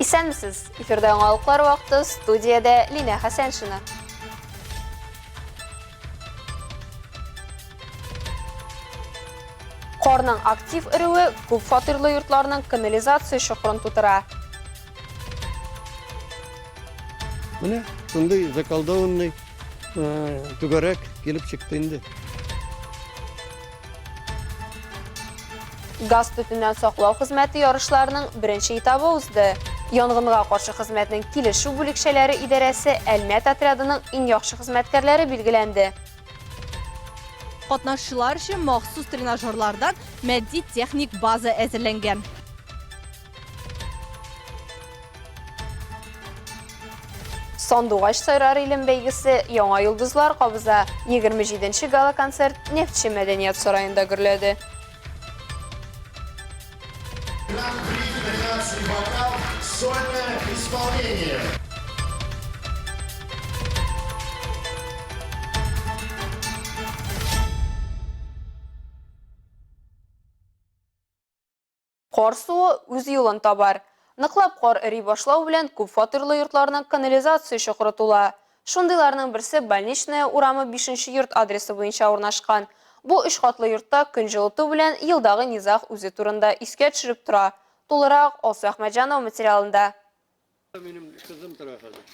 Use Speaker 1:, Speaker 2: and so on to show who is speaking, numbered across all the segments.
Speaker 1: Исәнмесез! Эфирда яңалыклар вакыты, студиядә Линә Хәсәншина. Карның актив эрүе күп фатирлы йортларның канализация чокырын тутыра.
Speaker 2: Менә шундый заколдованный түгәрәк килеп чыкты инде.
Speaker 1: Газ төтеннән саклау хезмәте ярышларының беренче этабы узды. Янгынга каршы хезмәтнең килешү бүлекчәләре идарәсе Әлмәт отрядының иң яхшы хезмәткәрләре билгеләнде.
Speaker 3: Катнашчылар өчен махсус тренажерлардан матди-техник база әзерләнгән.
Speaker 1: Сандугач сайрар илем бәйгесе яңа йолдызлар кабыза. 27 нче гала-концерт Нефтьче мәдәният сараенда гөрләде.
Speaker 4: Гран-при номинации «Вокал. Сольное исполнение».
Speaker 1: Кар суы үз юлын табар. Ныклап кар эри башлау белән күп фатирлы йортларның канализация чокыры тула. Шундыйларның берсе Больничная урамы бишенче йорт адресы буенча урнашкан. Бу өч катлы йортта көн җылыту белән елдагы низаг үзе турында искә төшереп тора. Тулырак Алсу Әхмәтҗанова материалында.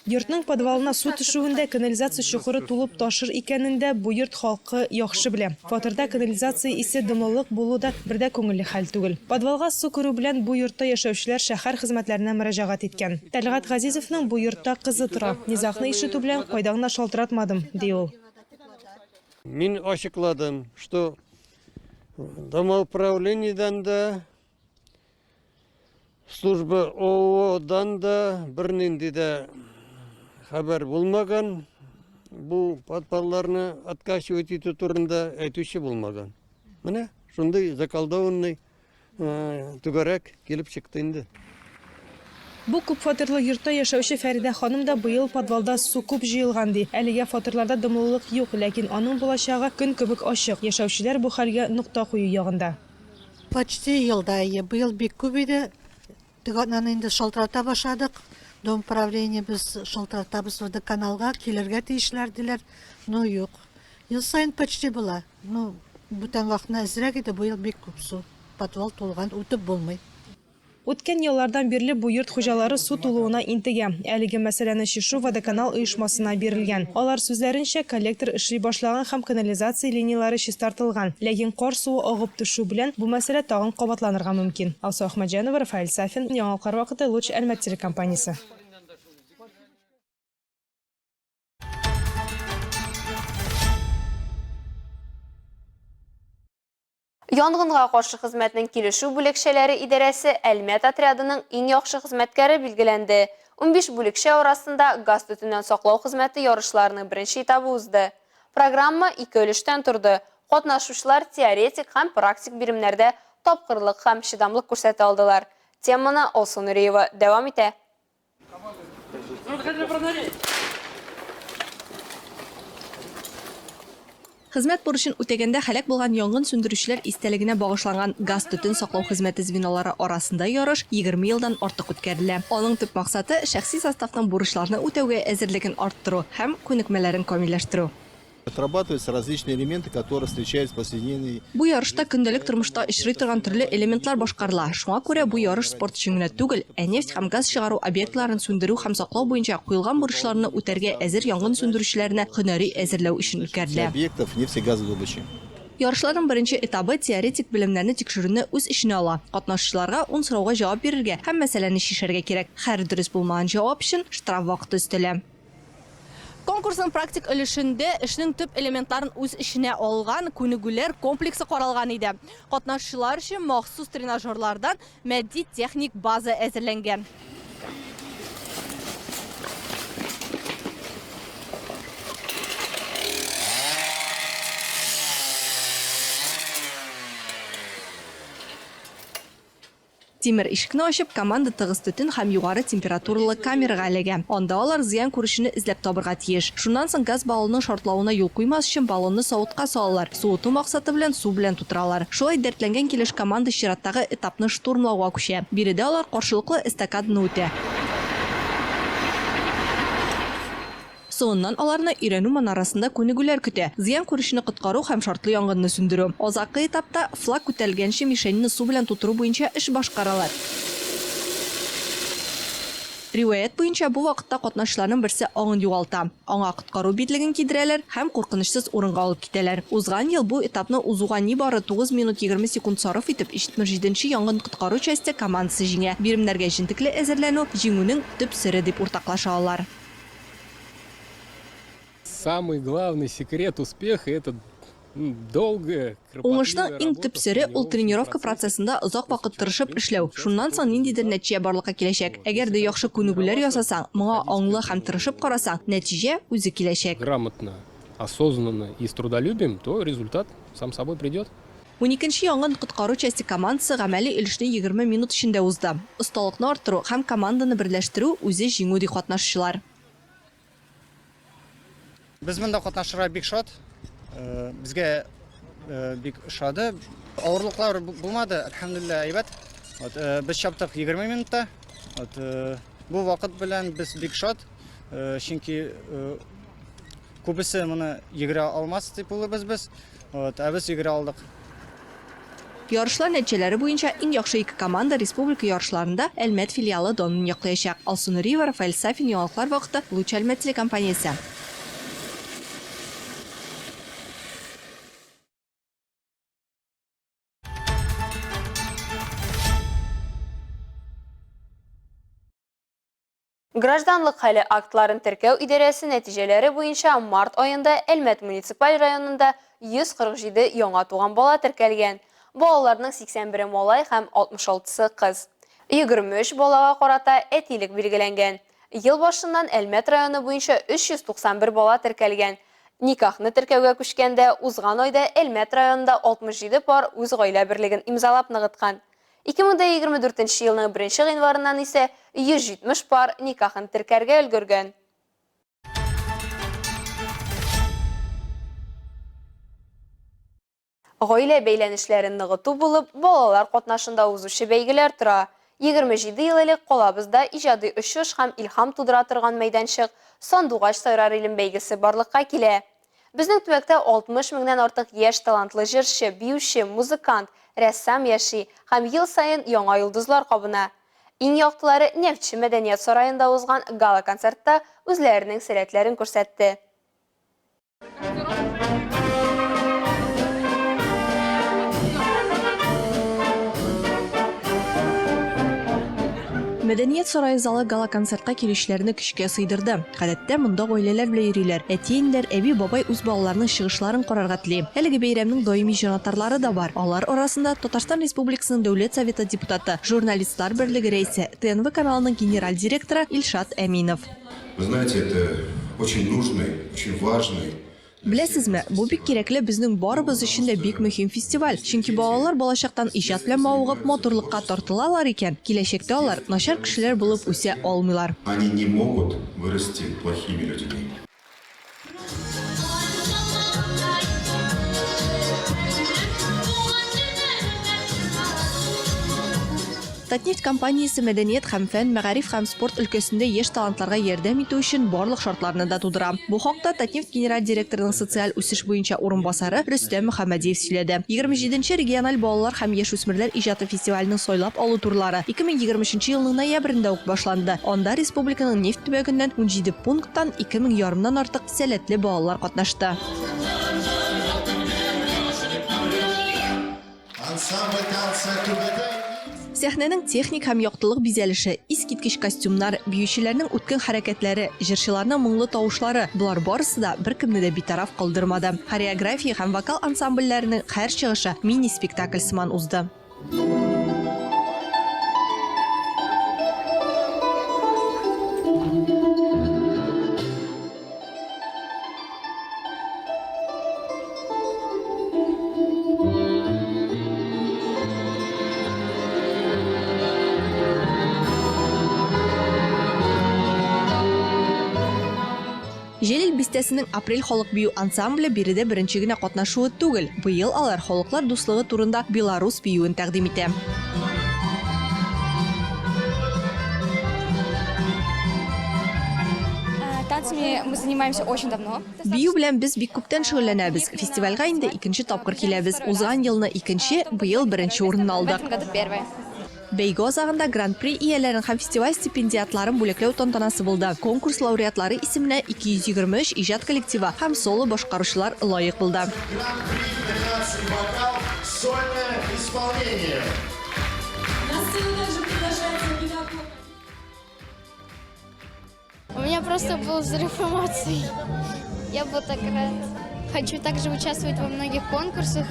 Speaker 5: Йортның подвалына су төшүен дә, канализация чокыры тулып ташыр икәнен дә бу йорт халкы яхшы белә. Фатирда канализация исе, дымлылык булу да бер дә күңелле хәл түгел. Подвалга су керү белән бу йортта яшәүчеләр шәһәр хезмәтләренә мөрәҗәгать иткән. Тәлгать Газизовның бу йортта кызы тора. Низагны ишетү белән кайда гына шалтыратмадым, ди ул.
Speaker 2: Мин ачыкладым, что домоуправлениедән дә, Служба ОООдан да бернинди дә хәбәр булмаган. Бу подвалларны откачивать итү турында әйтүче булмаган. Менә шундый заколдованный э, түгәрәк килеп чыкты инде.
Speaker 5: Бу күпфатирлы йортта яшәүче Фәридә ханым да быел подвалда су күп җыелган, ди. Әлегә фатирларда дымлылык юк, ләкин аның булачагы көн кебек ачык. Яшәүчеләр бу хәлгә нокта кую ягында.
Speaker 6: Почти елда, әйе. Быел бик күп иде. Теге атнаны инде шалтырата башладык. Дом правление без шалтыратабыз водоканалга, килергә тиешләр диләр. Ну, юк. Ел саен почти була. Ну, бүтән вакытны әзрәк иде, быел бик күп су. Подвал тулган, үтеп булмый.
Speaker 5: Үткән еллардан бирле бу йорт хуҗалары су тулуына интегә. Әлеге мәсьәләне чишү Водоканал оешмасына бирелгән. Алар сүзләренчә, коллектор эшли башлаган һәм канализация линияләре чистартылган. Ләкин кар суы агып төшү белән бу мәсьәлә тагын кабатланырга мөмкин. Алсу Әхмәтҗанова, Рафаэль Сафин, Яңалыклар вакыты, Луч Әлмәт телекомпаниясе.
Speaker 1: Янгынга каршы хезмәтнең килешү бүлекчәләре идарәсе Әлмәт отрядының иң яхшы хезмәткәре билгеләнде. 15 бүлекчә арасында газ төтеннән саклау хезмәте ярышларының беренче этабы узды. Программа ике өлештән торды. Катнашучылар теоретик һәм практик биремнәрдә тапкырлык һәм чыдамлык күрсәтә алдылар. Теманы Алсу Нуриева дәвам итә.
Speaker 3: Хезмәт бурычын үтәгәндә һәлак булган янгын сүндерүчеләр истәлегенә багышланган газ-төтен саклау хезмәте звенолары арасында ярыш 20 елдан артык үткәрелә. Аның төп максаты, шәхси составның бурычларны үтәүгә әзерлеген арттыру һәм күнекмәләрен камилләштерү.
Speaker 7: Отрабатываются различные элементы, которые встречаются в повседневной.
Speaker 3: Бу ярышта көндәлек тормышта очрый торган төрле элементлар башкарыла. Шуңа күрә бу ярыш спорт өчен генә түгел, ә нефть һәм газ чыгару объектларын сүндерү һәм саклау буенча куелган бурычларны үтәргә әзер янгын сүндерүчеләрне һөнәри әзерләү өчен үткәрелә.
Speaker 7: Объектов нефтегазодобычи.
Speaker 3: Ярышларның беренче этабы теоретик белемнәрне тикшерүне үз эченә ала. Катнашучыларга ун сорауга җавап бирергә һәм мәсьәләне чишәргә кирәк. Һәр дөрес булмаган җавап өчен штраф вакыты өстәлә. Конкурсның практик өлешендә эшнең төп элементларын үз эченә алган күнегүләр комплексы каралган иде. Катнашучылар өчен махсус тренажерлардан матди-техник база әзерләнгән. Тимер ишекне ачып, команда тыгыз төтен һәм югары температуралы камерага эләгә. Анда алар зыян күрүчене эзләп табырга тиеш. Шуннан соң газ баллонының шартлавына юл куймас өчен баллонны савытка салалар, суыту максаты белән су белән тутыралар. Шулай дәртләнгән килеш команда чираттагы этапны штурмлауга күчә. Биредә алар каршылыклы эстакаданы үтә. Соңыннан аларны өйрәнү манарасында күнегүләр көтә, зыян күрүчене коткару һәм шартлы янгынны сүндерү. Азаккы этапта флаг күтәрелгәнче мишеньне су белән тутыру буенча эш башкаралар. Риваять буенча, бу вакытта катнашчыларның берсе аңын югалта. Аңа коткару битлеген кидерәләр һәм куркынычсыз урынга алып китәләр. Узган ел бу этапны узуга нибары 9 минут 20 секунд сарыф итеп, 77 нче янгын-коткару часте командасы җиңә. Биремнәргә җентекле әзерләнү, җиңүнең төп сере, дип уртаклаша алар.
Speaker 8: Самый главный секрет успеха, это долгая,
Speaker 3: Уңышның иң төп сере, ул тренировка процессында озак вакыт тырышып эшләү. Шуннан соң ниндидер нәтиҗә барлыкка киләчәк. Әгәр дә яхшы күнегүләр ясасаң, моңа аңлы һәм тырышып карасаң, нәтиҗә үзе киләчәк.
Speaker 8: Грамотно, осознанно и с трудолюбием, то результат сам собой придет.
Speaker 3: Уникенче янгын-коткару часте командасы гамәли өлешне 20 минут эчендә узды. Осталыкны арттыру һәм команданы берләштерү, үзе җиңү, ди катнашучылар.
Speaker 9: Без монда катнашырга бик шат. Э, безгә э, бик ошады. Авырлыклар булмады, әлхәмдулилла, әйбәт. Вот, э, без чаптык 20 минутта. Вот, бу вакыт белән без бик шат, чөнки күбесе моны йөгерә алмас дип уйлыйбыз без. Вот, ә без йөгерә алдык.
Speaker 3: Ярышлар нәтиҗәләре буенча иң яхшы ике команда республика ярышларында Әлмәт филиалы данын яклаячак. Алсу Нуриева, Рафаэль Сафин, Яңалыклар вакыты, Луч Әлмәт телекомпаниясе.
Speaker 1: Гражданлык хәле актларын теркәү идарәсе нәтиҗәләре буенча март аенда Әлмәт муниципаль районында 147 яңа туган бала теркәлгән. Балаларның 81-е малай һәм 66-сы кыз. 23 балага карата әтилек билгеләнгән. Ел башыннан Әлмәт районы буенча 391 бала теркәлгән. Никахны теркәүгә күчкәндә, узган айда Әлмәт районында 67 пар үз гаилә берлеген имзалап ныгыткан. 2024 нче елның беренче гыйнварыннан исә 170 пар никахын теркәргә өлгергән. Гаилә бәйләнешләрен ныгыту булып, балалар катнашында узучы бәйгеләр тора. 27 ел элек калабызда иҗади очыш һәм илһам тудыра торган мәйданчык Сандугач сайрар илем бәйгесе барлыкка килә. Безнең төбәктә 60 меңнән артык яшь талантлы җырчы, биюче, музыкант, рәссам яши һәм ел саен яңа йолдызлар кабына. Иң яктылары Нефтьче мәдәният сараенда узган гала-концертта үзләренең сәләтләрен күрсәтте.
Speaker 3: Мәдәният сарае залы гала-концертка килүчеләрне көчкә сыйдырды. Гадәттә, монда гаиләләр белән йөриләр. Әти-әниләр, әби-бабай үз балаларының чыгышларын карарга тели. Әлеге бәйрәмнең даими җанатарлары да бар. Алар арасында Татарстан Республикасының Дәүләт Советы депутаты, Журналистлар берлеге рәисе, ТНВ каналының генераль директоры Илшат Әминов.
Speaker 10: Вы знаете, это очень нужный, очень важный
Speaker 3: Беләсезме, бу бик кирәкле, безнең барыбыз өчен дә бик мөһим фестиваль, чөнки балалар балачактан иҗат белән мавыгып, матурлыкка тартылалар икән, киләчәктә алар начар кешеләр булып үсә алмыйлар.
Speaker 10: Они не могут вырасти плохими людьми.
Speaker 3: Татнефть компаниясе мәдәният һәм фән, мәгариф һәм спорт өлкәсендә яшь талантларга ярдәм итү өчен барлык шартларны да тудыра. Бу хакта Татнефть генераль директорының социаль үсеш буенча урынбасары Рөстәм Мөхәммәдиев сөйләде. 27 нче региональ балалар һәм яшүсмерләр иҗаты фестиваленең сайлап алу турлары 2023 нче елның ноябрендә үк башланды. Анда республиканың нефть төбәгеннән 17 пункттан 2 мең ярымнан артык сәләтле балалар катнашты.
Speaker 4: Ансамбль танца Түбәтәй.
Speaker 3: Сәхнәнең техник һәм яктылык бизәлеше, искиткеч костюмнар, биючеләрнең үткен хәрәкәтләре, җырчыларның моңлы тавышлары, болар барысы да беркемне дә битараф калдырмады. Хореография һәм вокал ансамбльләренең һәр чыгышы мини-спектакль сыман узды. Җәлил бистәсенең Апрель халык бию ансамбле биредә беренче генә катнашуы түгел. Быел алар халыклар дуслыгы турында белорус биюен тәкъдим итә.
Speaker 11: Танцами. танцами мы занимаемся очень давно.
Speaker 3: Бию белән без бик күптән шөгыльләнәбез. Фестивальгә инде икенче тапкыр киләбез. Узган елны икенче, быел беренче урынны алдык.
Speaker 11: В этом году первое.
Speaker 3: Бәйге азагында Гран-при ияләрен һәм фестиваль стипендиатларын бүләкләү тантанасы булды. Конкурс лауреатлары исеменә 223 иҗат коллективы һәм соло башкаручылар лаек булды.
Speaker 4: Гран-при номинации «Вокал. Сольное исполнение».
Speaker 12: На сцену также приглашается педагог.
Speaker 13: У меня просто был взрыв эмоций. Я был так рад. Хочу также участвовать во многих конкурсах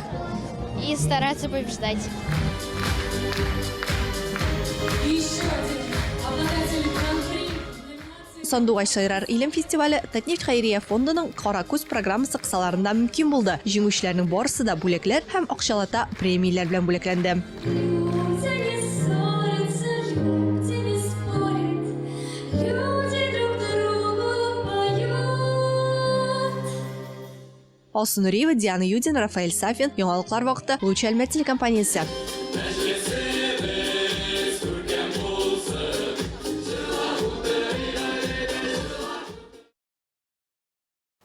Speaker 13: и стараться побеждать.
Speaker 12: И еще один обладатель гран-при
Speaker 3: Сандугач сайрар илем фестивале Татнефть хәйрия фондының Каракүз программасы кысаларында мөмкин булды. Җиңүчеләрнең барысы да бүләкләр һәм акчалата премияләр белән бүләкләнде. Алсу Нуриева, Диана Юдина, Рафаэль Сафин. Яңалыклар вакыты. Луч Әлмәт телекомпаниясе.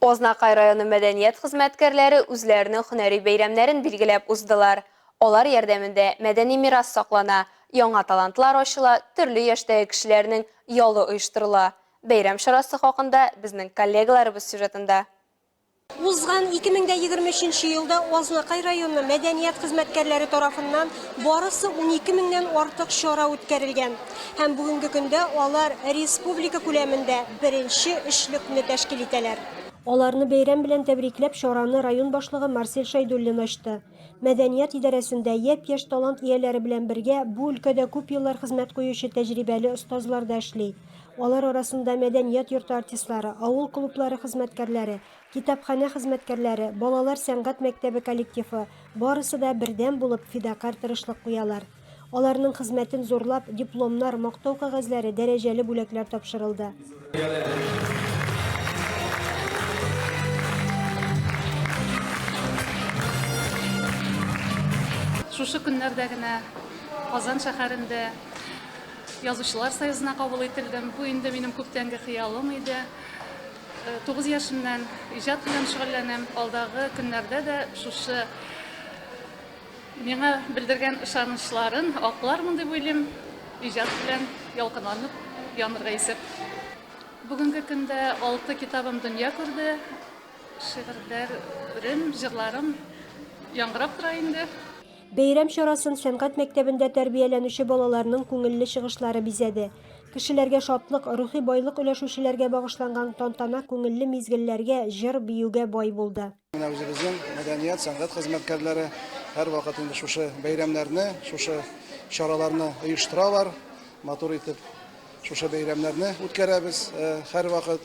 Speaker 1: Азнакай районы мәдәният хезмәткәрләре үзләренең һөнәри бәйрәмнәрен билгеләп уздылар. Алар ярдәмендә мәдәни мирас саклана, яңа талантлар ачыла, төрле яшьтәге кешеләрнең ялы оештырыла. Бәйрәм чарасы хакында безнең коллегаларыбыз сюжетында.
Speaker 14: Узган 2023 нче елда Азнакай районы мәдәният хезмәткәрләре тарафыннан барысы 12 меңнән артык чара үткәрелгән. Һәм бүгенге көндә алар республика күләмендә беренче өчлекне тәшкил итәләр. Аларны бәйрәм белән тәбрикләп чараны район башлыгы Марсель Шәйдуллин ачты. Мәдәният идарәсендә япь-яшь талант ияләре белән бергә бу өлкәдә күп еллар хезмәт куючы тәҗрибәле остазлар да эшли. Алар арасында мәдәният йорты артистлары, авыл клублары хезмәткәрләре, китапханә хезмәткәрләре, балалар сәнгать мәктәбе коллективы, барысы да бердәм булып, фидакарь тырышлык куялар. Аларның хезмәтен зурлап, дипломнар, мактау кәгазьләре, дәрәҗәле бүләкләр тапшырылды.
Speaker 15: Шушы көннәрдә генә Казан шәһәрендә Язучылар союзына кабул ителдем. Бу инде минем күптәнге хыялым иде. 9 яшемнән иҗат белән шөгыльләнәм. Алдагы көннәрдә дә шушы миңа белдергән ышанычларын аклармын дип уйлыйм. Иҗат белән ялкынланып янырга исәп. Бүгенге көндә 6 китабым дөнья күрде. Шигырьләрем, җырларым яңгырап тора инде.
Speaker 14: Бәйрәм чарасын сәнгать мәктәбендә тәрбияләнүче балаларның күңелле чыгышлары бизәде. Кешеләргә шатлык, рухи байлык өләшүчеләргә багышланган тантана күңелле мизгелләргә, җыр-биюгә бай булды.
Speaker 16: Менә үзебезнең мәдәният, сәнгать хезмәткәрләре һәрвакыт инде шушы бәйрәмнәрне, шушы чараларны оештыралар. Матур итеп шушы бәйрәмнәрне үткәрәбез һәрвакыт.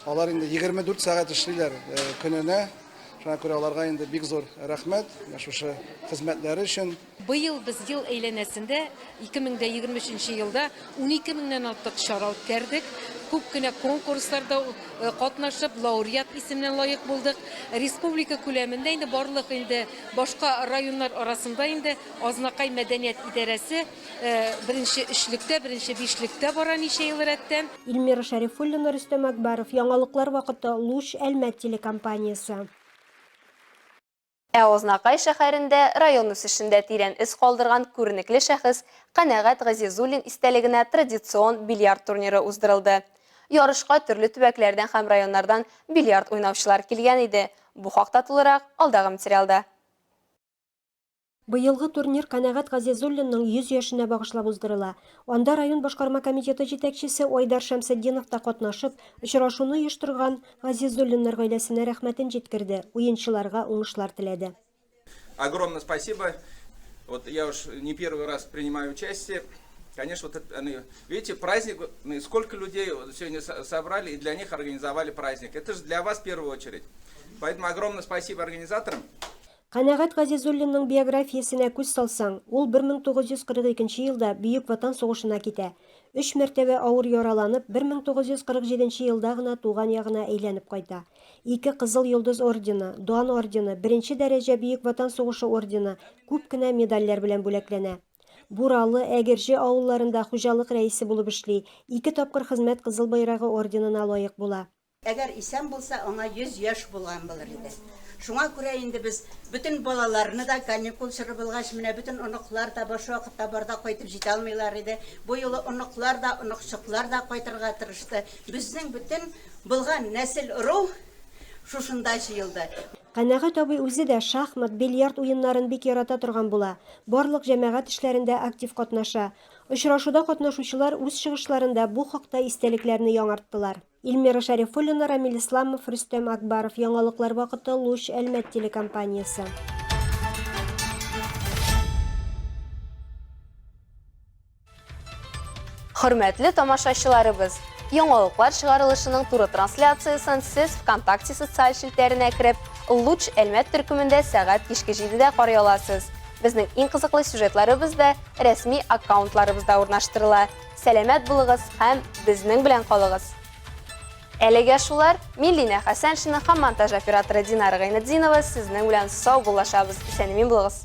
Speaker 16: Алар инде 24 сәгать эшлиләр көненә. Шуңа күрә аларга инде бик зур рәхмәт менә шушы хезмәтләре өчен.
Speaker 17: Быел без ел әйләнәсендә, 2023 нче елда 12 меңнән артык чара үткәрдек. Күп кенә конкурсларда катнашып, лауреат исеменә лаек булдык. Республика күләмендә инде барлык инде башка районнар арасында инде Азнакай мәдәният идарәсе беренче өчлектә, беренче бишлектә бара ничә ел рәттән.
Speaker 14: Эльмира Шәрифуллина, Рөстәм Әкбәров, Яңалыклар вакыты, Луч, Әлмәт телекомпаниясе.
Speaker 1: Ә Азнакай шәһәрендә район үсешендә тирән эз калдырган күренекле шәхес Канәгать Газизуллин истәлегенә традицион бильярд турниры уздырылды. Ярышка төрле төбәкләрдән һәм районнардан бильярд уйнаучылар килгән иде. Бу хакта тулырак алдагы материалда.
Speaker 14: Быелгы турнир Канәгать Газизуллинның 100 яшенә багышлап уздырыла. Анда район башкарма комитеты җитәкчесе Айдар Шәмсетдинов та катнашып, очрашуны оештырган Газизуллиннар гаиләсенә рәхмәтен җиткерде, уенчыларга уңышлар теләде.
Speaker 18: Огромное спасибо. Вот я уж не первый раз принимаю участие. Конечно, вот это, они, видите, праздник, сколько людей сегодня собрали и для них организовали праздник. Это же для вас в первую очередь. Поэтому огромное спасибо организаторам.
Speaker 14: Канәгать Газизуллинның биографиясенә күз салсаң, ул 1942 елда Бөек Ватан сугышына китә. Өч мәртәбә авыр яраланып, 1947 елда гына туган ягына әйләнеп кайта. Ике Кызыл Йолдыз ордены, Дан ордены, беренче дәрәҗә Бөек Ватан сугышы ордены, күп кенә медальләр белән бүләкләнә. Буралы, Әгерҗе авылларында хуҗалык рәисе булып эшли, ике тапкыр Хезмәт Кызыл Байрагы орденына лаек була.
Speaker 11: Әгәр исән булса, аңа 100 яшь булган булыр иде. Шуңа күрә инде без бөтен балаларны да каникул чоры булгач, менә бөтен оныклар да баш вакытта бар да кайтып җитә алмыйлар иде. Бу юлы оныклар да, оныкчыклар да кайтырга тырышты. Безнең бөтен булган нәсел-ыру шушында җыелды.
Speaker 14: Канәгать абый үзе дә шахмат, бильярд уеннарын бик ярата торган була. Барлык җәмәгать эшләрендә актив катнаша. Очрашуда катнашучылар үз чыгышларында бу хакта истәлекләрне яңарттылар. Эльмира Шәрифуллина, Рамил Исламов, Рөстәм Акбаров. Яңалыклар вакыты, Луч, Әлмәт телекомпаниясе.
Speaker 1: Хөрмәтле тамашачыларыбыз, яңалыклар чыгарылышының туры трансляциясен сез ВКонтакте социаль челтәренә кереп, Луч Әлмәт төркемендә сәгать кичке 7-дә карый аласыз. Безнең иң кызыклы сюжетларыбыз да рәсми аккаунтларыбызда урнаштырыла. Сәламәт булыгыз һәм безнең белән калыгыз! Әлегә шулар, мин Линә Хәсәншина һәм монтаж операторы Динара Гайнетдинова сезнең белән сау буллашабыз. Исән-имин булыгыз!